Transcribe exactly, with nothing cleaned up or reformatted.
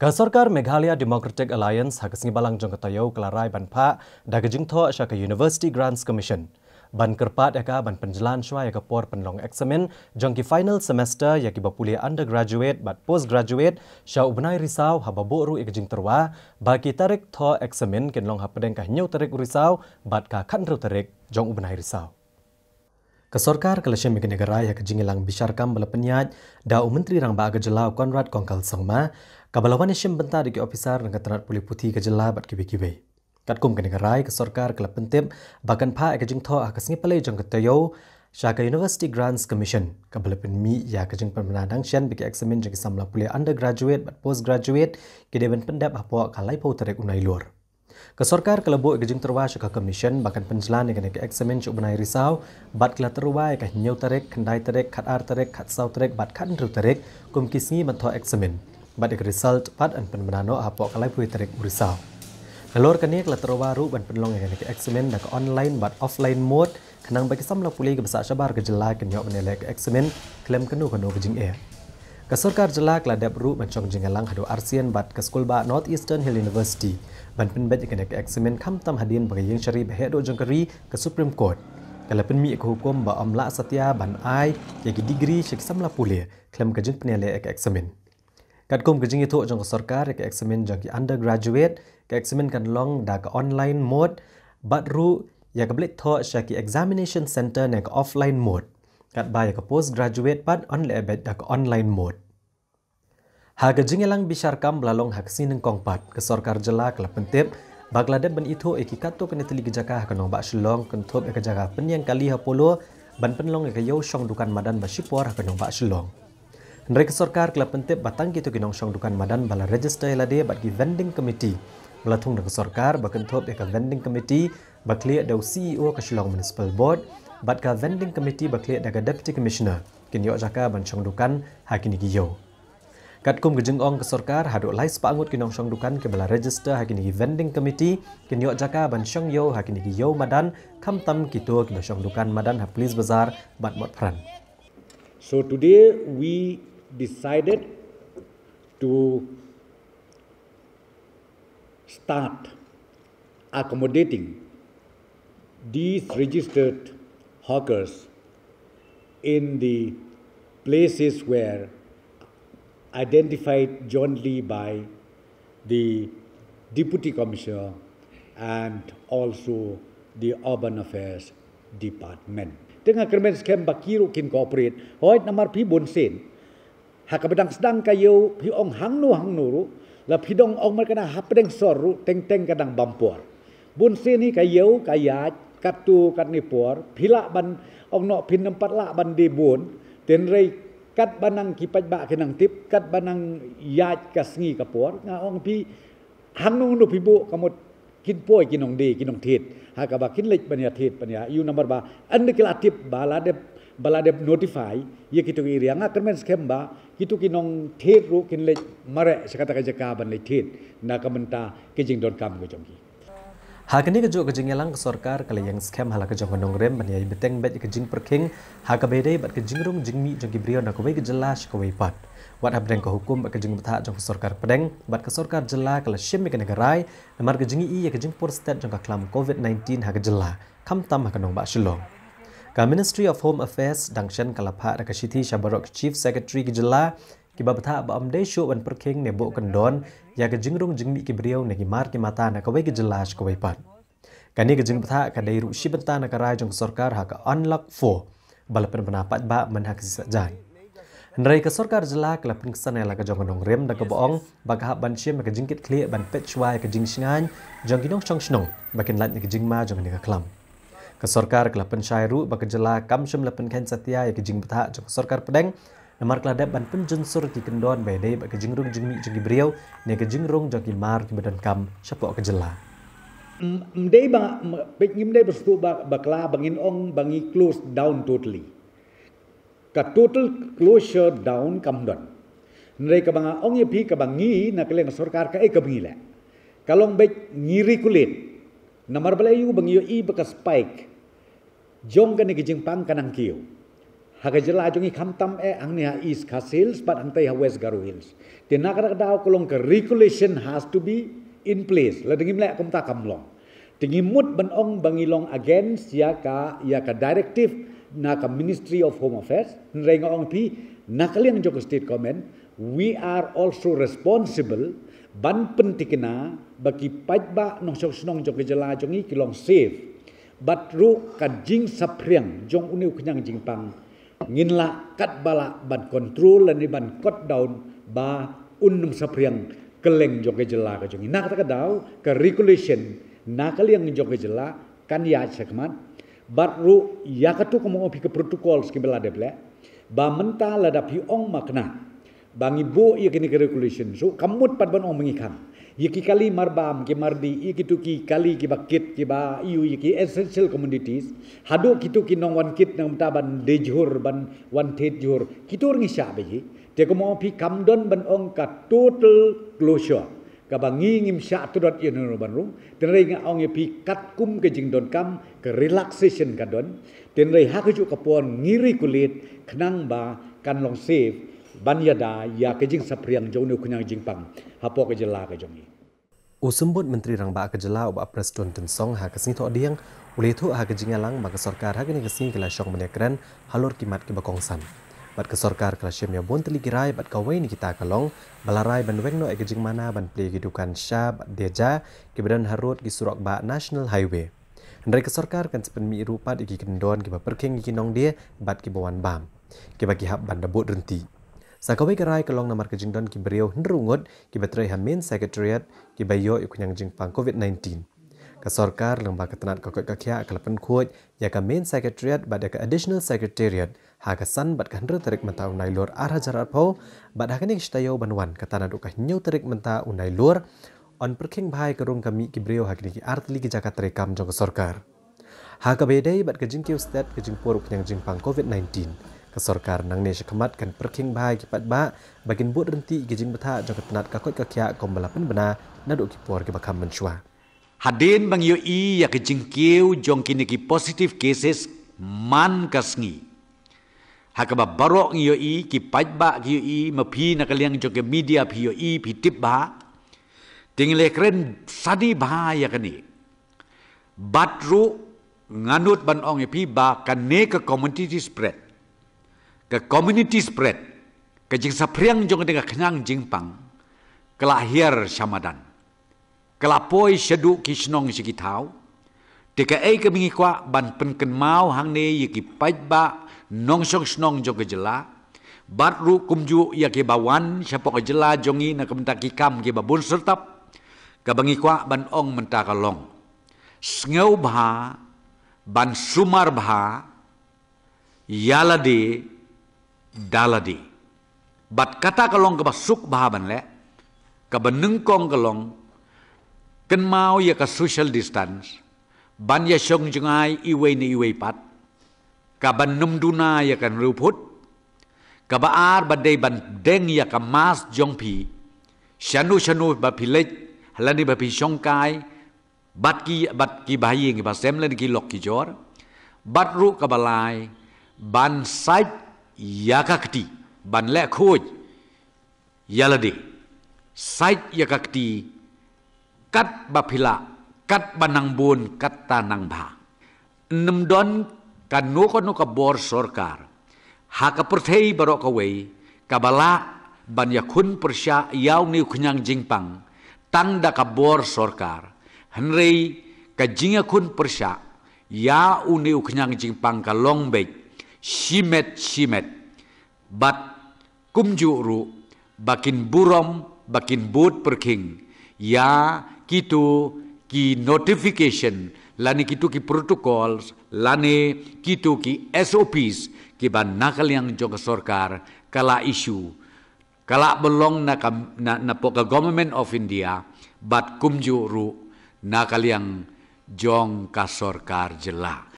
Ka sorkar Meghalaya Democratic Alliance ha ka sngi Balang jong ka taïew ka la rai ban phah da ka jingthoh sha ka University Grants Commission ban kyrpad ïa ka ban pynjlan shuwa ïa ka por pynlong eksamin jong ki final semester ïa kiba pule undergraduate bad postgraduate sha u bnai Risaw, haba buh ruh ïa ka jingtyrwa ba ki tarik thoh eksamin kin long hapdeng ka hynñiew tarik u Risaw bad ka khathynriew tarik jong u bnai Risaw. Ka sorkar ka la shim ïa kane ka rai ha ka jingïalang bishar kam ba la pynïaid da u Myntri Rangbah ka jylla u Conrad Kongkal Sangma, kaba la wan ïashim bynta da ki ophisar na ka tnat pule puthi ka jylla bad kiwei kiwei. Katkum kane ka rai, ka sorkar ka la pyntip ba kan phah ïa ka jingthoh ha ka sngi Palei jong ka taïew sha ka University Grants Commission, kaba la pynmih ïa ka jingpynbna dang shen ba ki eksamin jong ki samla pule undergraduate bad postgraduate ki dei ban pyndep hapoh ka laiphew tarik u Nailur. Ka sorkar ka la buh ïa ka jingtyrwa sha ka commission ba kan pynjlan ïa kane ka eksamin sha u bnai Risaw, bad ka la tyrwa ïa ka hynñiew tarik, khyndai tarik, khatar tarik, khatsaw tarik bad khathynriew tarik kum ki sngi ban thoh eksamin, bad ïa ka result pat yn pynbna noh hapoh ka laiphew tarik u Risaw. Nalor kane ka la tyrwa ruh ban pynlong ïa kane ka eksamin da ka online bad offline mode, khnang ba ki samla pule kiba sah shabar ka jylla kin ïoh ban ïaleh ka eksamin khlem kano kano ka jingeh. Ka sorkar jylla ka la dep ruh ban shong jingïalang haduh arsien bad ka skulbah North Eastern Hill University ban pynbeit ïa kane ka eksamin, khamtam hadien ba ka ïing shari ba heh duh jong ka ri, ka Supreme Court, ka la pynmih ïa ka hukum ba ym lah satia ban ai ïa ki degree sha ki samla pule khlem ka jingpynïaleh ïa ka eksamin. Katkum ka jingïathuh jong ka sorkar, ïa ka eksamin jong ki undergraduate, ka eksamin kan long da ka online mode, bad ruh ïa ka beit thoh sha ki examination center ne ka offline mode, katba ïa ka postgraduate pat yn leh beit da ka online mode. Ha ka jingïalang bishar kam ba la long ha ka sngi Nyngkong pat, ka sorkar jylla ka la pyntip ba ka la dep ban ithuh ïa ki katto katne tylli ki jaka ha ka nongbah Shillong, kynthup ïa ka jaka pynïeng kali ha Polo, ban pynlong ïa ka ïew shong dukan madan ba shipor ha ka nongbah Shillong. Hynrei ka sorkar ka la pyntip ba tang kito ki nongshong dukan madan ba la register ïa lade bad ki vending committee ba la thung da ka sorkar, ba kynthup ïa ka vending committee ba khlieh da u C E O ka Shillong Municipal Board bad ka vending committee ba khlieh da ka Deputy Commissioner, kin ïoh jaka ban shong dukan ha kine ki ïew. Katkum ka jingong ka sorkar, haduh lai spah ngut ki nongshong dukan kiba la register ha kine ki vending committee kin ïoh jaka ban shong ïew ha kine ki ïew madan, khamtam kito kiba shong dukan madan ha Police Bazar bad Motphran. So today we decided to start accommodating these registered hawkers in the places where identified jointly by the Deputy Commissioner and also the Urban Affairs Department. Te nga kyrmen skhem ba ki ruh kin cooperate. Hooid, namar phi bun sien ha kaba dang sdang ka ïew phi ong hangno hangno ruh, la phi dang ong mar kane hapdeng sor ruh teng teng ka dang bam por. Bun sien hi ka ïew ka ïaid katto katne por, phi lah ban ong noh phin ym pat lah ban die bun, hynrei katba nang ki paidbah ki nang tip, katba nang ïaid ka sngi ka por, nga ong phi hangno hangno phi buh ka mut kin poi ki nongdie ki nongthied. Ha kaba kin leit ban ïathied ban ïa ïoh namar ba ynda ki la tip ba la dep, ba la dep notify ïa kito ki area, nga kyrmen skhem ba kito ki nongthied ruh kin leit mareh sha kata ka jaka ban leit thied na ka bynta ka jingdonkam ka jong ki. Ha kane kajuh ka jingïalang ka sorkar ka la ïeng skhem ha la ka jong ka nongrim ban ïai bteng beit ïa ka jingpyrkhing ha kaba ïadei bad ka jingrung jingmih jong ki briew na kawei ka jylla sha kawei pat. Wat hapdeng ka hukum bad ka jingbthah jong ka sorkar pdeng bad ka sorkar jylla ka la shim ïa kane ka rai namar ka jingïohi ïa ka jingpur stet jong ka khlam covid nineteen ha ka jylla, khamtam ha ka nongbah Shillong. Ka Ministry of Home Affairs dang shen ka la phah da ka shithi sha baroh ka Chief Secretary ka jylla kiba bthah ba ym dei shuh ban pyrkhing ne buh kyndon ïa ka jingrung jingmih ki briew ne ki mar ki mata na kawei ka jylla sha kawei pat. Kane ka jingbthah ka dei ruh shi bynta na ka rai jong ka sorkar ha ka Unlock four ba la pynbna paidbah man ha ka sngi Saitjaiñ. Hynrei ka sorkar jylla ka la pynksan ïa la ka jong ka nongrim da kaba ong ba ka hap ban shim ïa ka jingkitkhlieh ban peit shuwa ïa ka jingshngaiñ jong ki nongshong shnong ba kin lait na ka jingma jong kane ka khlam. Ka sorkar ka la pynshai ruh ba ka jylla kam shym la pynkheiñ satia ïa ka jingbthah jong ka sorkar pdeng namar ka la dep ban pynjynsur ki kyndon ba ïadei bad ka jingrung jingmih jong ki briew ne ka jingrung jong ki mar kiba donkam shapoh ka jylla. Ym dei ba, peit, ngim dei ba shu ba, bakla ba ngin ong ba ngi close down totally. Ka total closure down kam don. Hynrei kaba nga ong ïa phi kaba ngi na ka liang ka sorkar kaei kaba ngi leh, ka long beit ngi regulate. Namar balei? Ïa ba ngi ïohi ba ka spike jong kane ka jingpang ka nang kiew. Ha ka jylla jong ngi khamtam eh hangne ha East Khasi Hills bad hangtei ha West Garo Hills. Te na kata ka daw ka long ka regulation has to be in place. Lada ngim leh kumta kam long. Te ngi mut ban ong ba ngi long against ïa ka, ïa ka directive na ka Ministry of Home Affairs. Hynrei nga ong phi, na ka liang jong ka state government, we are also responsible ban pyntikna ba ki paidbah nongshong shnong jong ka jylla jong ngi ki long safe. Bad ruh ka jingsaphriang jong une u khñiang jingpang ngin lah katba lah ban control lane ban cut down ba un ym saphriang kylleng jong ka jylla ka jong ngi. Na kata ka daw ka regulation na ka liang jong ka jylla kan ïaid shakhmat. Bad ruh ïa katu ka mong phi ka protocols kiba la dep leh ba mynta lada phi ong ma kane ba ngi buh ïa kine ki regulation. So ka mut pat ban ong ma ngi kham ïa ki kali marbam, ki mardih, ïa kitu ki kali kiba kit, kiba ïoh ïa ki essential commodities, haduh kitu ki nongwan kit nangta ban die jhur, ban wan thied jhur, kitu ruh ngi shah beit hi. Te ka mong phi kam don ban ong ka total closure kaba ngi ngim shah tlot ïano ïano ban rung. Hynrei nga ong ïa phi katkum ka jingdonkam ka relaxation ka don. Hynrei ha kajuh ka por ngi regulate khnang ba kan long safe ban ïada ïa ka jingsaphriang jong une u khñiang jingpang hapoh ka jylla ka jong ngi. U Symbud Myntri Rangbah ka jylla u Bah Prestone Tynsong ha ka sngi Thohdieng u la ïathuh ha ka jingïalang ba ka sorkar ha kane ka sngi ka la shong ban ïakren halor ki mat kiba kongsan. Bad ka sorkar ka la shim ïa bun tylli ki rai bad kawei na kita ka long ba la rai ban weng noh ïa ka jingmana ban plie ki dukan sha bad die ja kiba don harud ki surok bah National Highway. Hynrei ka sorkar kan sa pynmih ruh pat ïa ki kyndon kiba pyrkhing ïa ki nongdie bad kiba wan bam, kiba ki hap ban da bud ryntih. Sa kawei ka rai ka long namar ka jingdon ki briew hynriew ngut kiba trei ha main secretariat kiba ïoh ïa u khñiang jingpang covid nineteen. Ka sorkar lyngba ka tnat ka koit ka khiah ka la pynkhuid ïa ka main secretariat bad ïa ka additional secretariat ha ka san bad ka hynriew tarik mynta u Nailur ar hajar arphew, bad ha kane ka shi taïew ban wan kata naduh ka hynñiew tarik mynta u Nailur yn pyrkhing bha ïa ka rung ka mih ki briew ha kine ki artylli ki jaka treikam jong ka sorkar. Ha kaba ïadei bad ka jingkiew stet ka jingpur u khñiang jingpang covid nineteen, ka sorkar nangne shakhmat kan pyrkhing bha ïa ki paidbah ba kin bud ryntih ïa ka jingbthah jong ka tnat ka koit ka khiah kumba la pynbna naduh ki por kiba kham mynshuwa. Hadien ba ngi ïohi ïa ka jingkiew jong kine ki positive cases man ka sngi, ha kaba baroh ngi ïohi, ki paidbah ki ïohi, ma phi na ka liang jong ka media phi ïohi, phi tip bha. Te ngi la kren sani bha ïa kane. Bad ruh nga nud ban ong ïa phi ba kane ka community spread, ka community spread, ka jingsaphriang jong kane ka khñiang jingpang ka la hiar sha madan, ka la poi shaduh ki shnong sha ki thaw. Te kaei kaba ngi kwah ban pynkynmaw hangne ïa ki paidbah nongshong shnong jong ka jylla bad ruh kumjuh ïa kiba wan shapoh ka jylla jong ngi na ka bynta ki kam kiba bun syrtap, kaba ngi kwah ban ong mynta ka long, sngewbha ban sumar bha ïa lade da lade. Bad kata ka long kaba suk bha ban leh. Kaba nyngkong ka long kynmaw ïa ka social distance, ban ïa shong jngai iwei na iwei pat, kaban ym duna ïa ka hynriew phut. Kaba ar ba dei ban deng ïa ka mask jong phi shano shano ba phi leit lane ba phi shongkai, bad ki, bad ki bahaïing basem lane ki lok ki jor. Bad ruh kaba lai, ban sait ïa ka kti, ban leh khuid ïa lade. Sait ïa ka kti katba phi lah, katba nang bun katta nang bha. Ym don kano kano ka bor sorkar ha ka pyrthei baroh kawei kaba lah ban ïakhun pyrshah ïa une u khñiang jingpang tang da ka bor sorkar. Hynrei ka jingïakhun pyrshah ïa une u khñiang jingpang ka long beit shimet shimet. Bad kumjuh ruh ba kin burom, ba kin bud pyrkhing ïa kitu ki notification lane kitu ki protocols lane kitu ki S O Ps kiba na ka liang jong ka sorkar ka la issue, ka la ba long na ka, na, napoh ka Government of India, bad kumjuh ruh na ka liang jong ka sorkar jylla.